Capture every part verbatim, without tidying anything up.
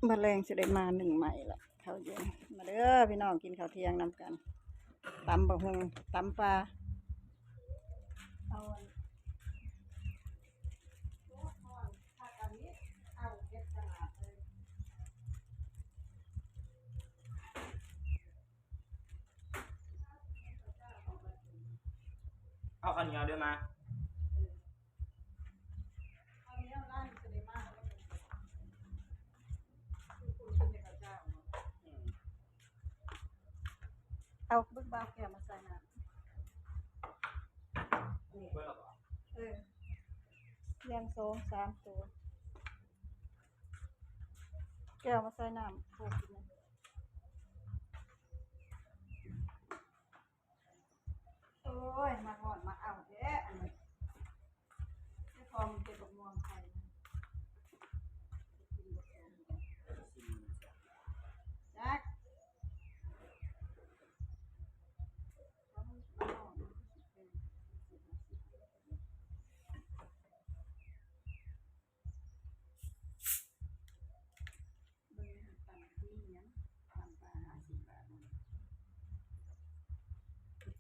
มื้อแลงสิได้มานึ่งใหม่ละ ข้าวเย็น มาเด้อพี่น้อง กินข้าวเที่ยงนำกัน ตำบักหุ่ง ตำปลา เอาอัน เอาข้าวเหนียวด้วยมา เอาเบิ่งบ่าวแก้วมาใส่น้ำ เออ เลี้ยงสองสามตัว แก้วมาใส่น้ำ โคกกินนะ โอ้ย มาฮอดมาเอาแท้อันนี้ เจ้าของมันเป็นบักม่วงไข่นะ จัก เบิ่งตำมีหยัง ตำปลาห้าสิบบาท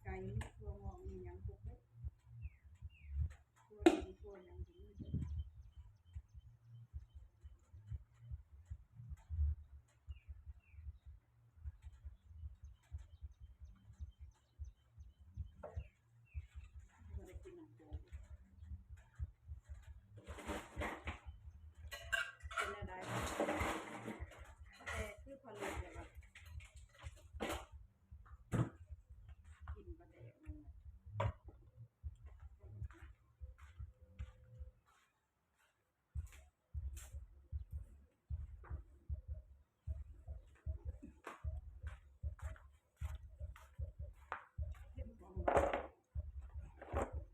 ไก่มีถั่วงอกมีหยังครบเบิด ถั่วแดงถั่วหยังก็มีเบิด บ่ได้กินน้ำโขง เป็นแนวใด แต่คือผลึกเลยว่ะ กินปลาแดกมันน่ะ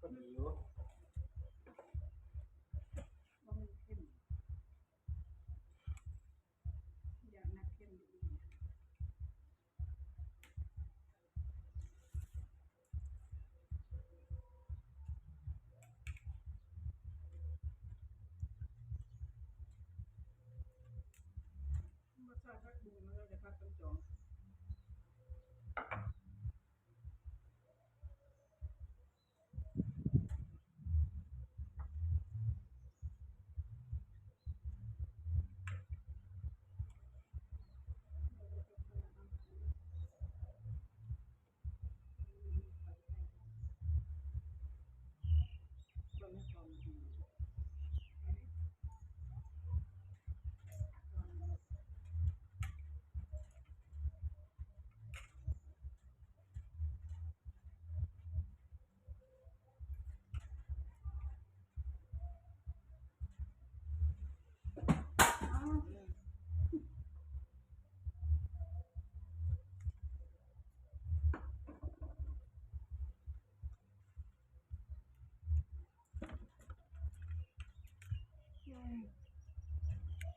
ก็ดีอยู่ ว่ามันเข้ม อยากนักเข้มดีๆ มาใส่ผักบุ้งแล้วก็จะผัดต้นจอง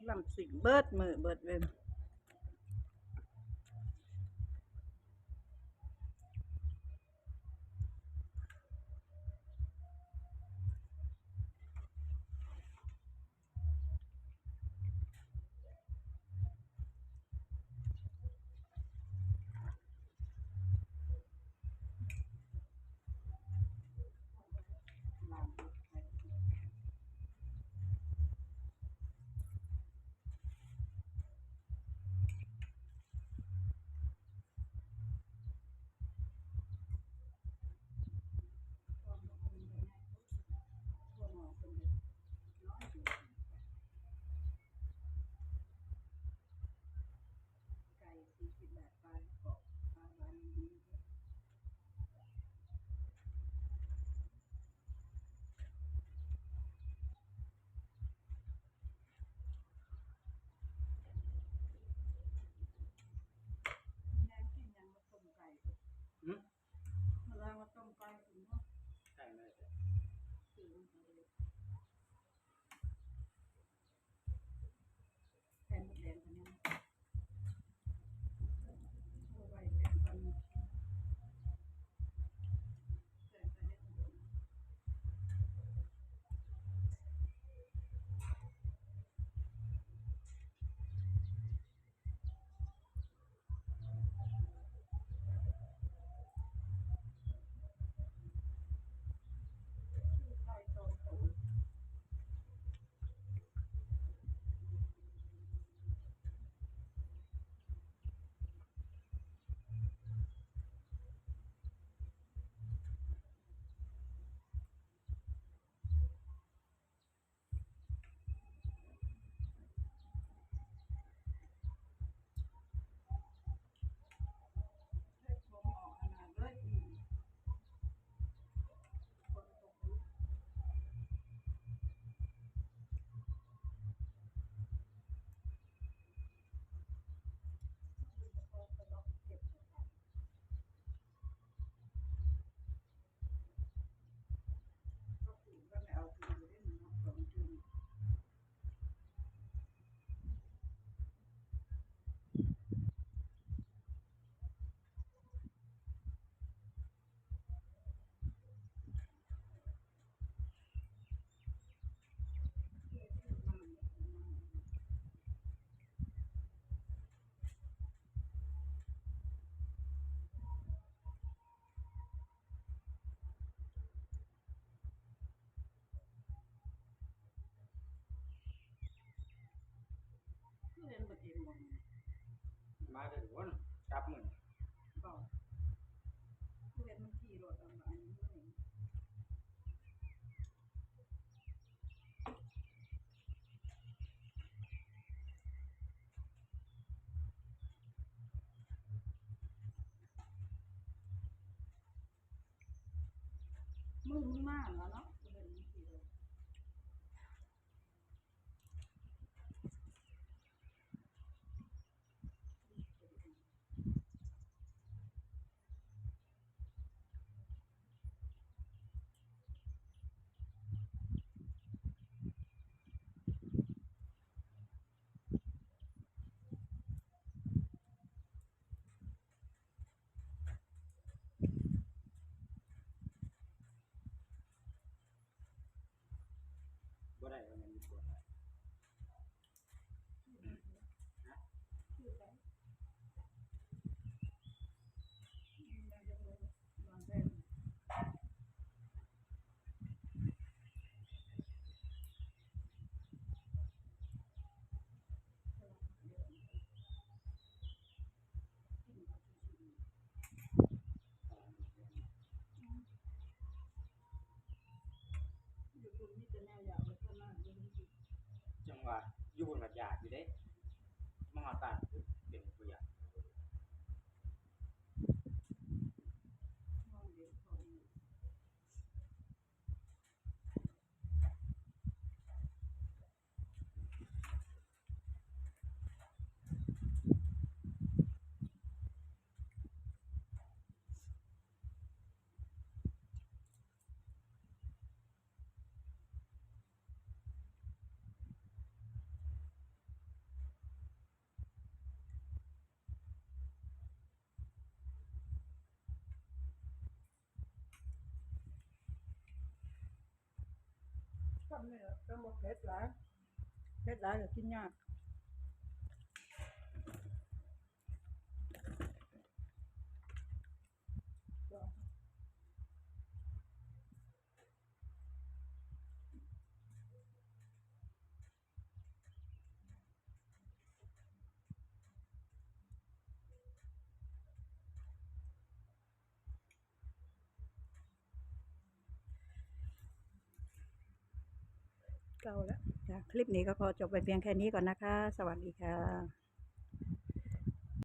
ลำสิงเบิดมื้อเบิดเว็น มือมันมากแล้วเนาะ บ่ได้ว่าแม่นมีกฎหมาย จังหวะอยู่บนกระดาษอยู่เด้ มาหาตัดเป็นตัวอย่าง คำนี้ต้องบอกเผ็ดหลาย เผ็ดหลายก็กินยาก เก่าแล้ว จ้ะ คลิปนี้ก็ขอจบไปเพียงแค่นี้ก่อนนะคะ สวัสดีค่ะ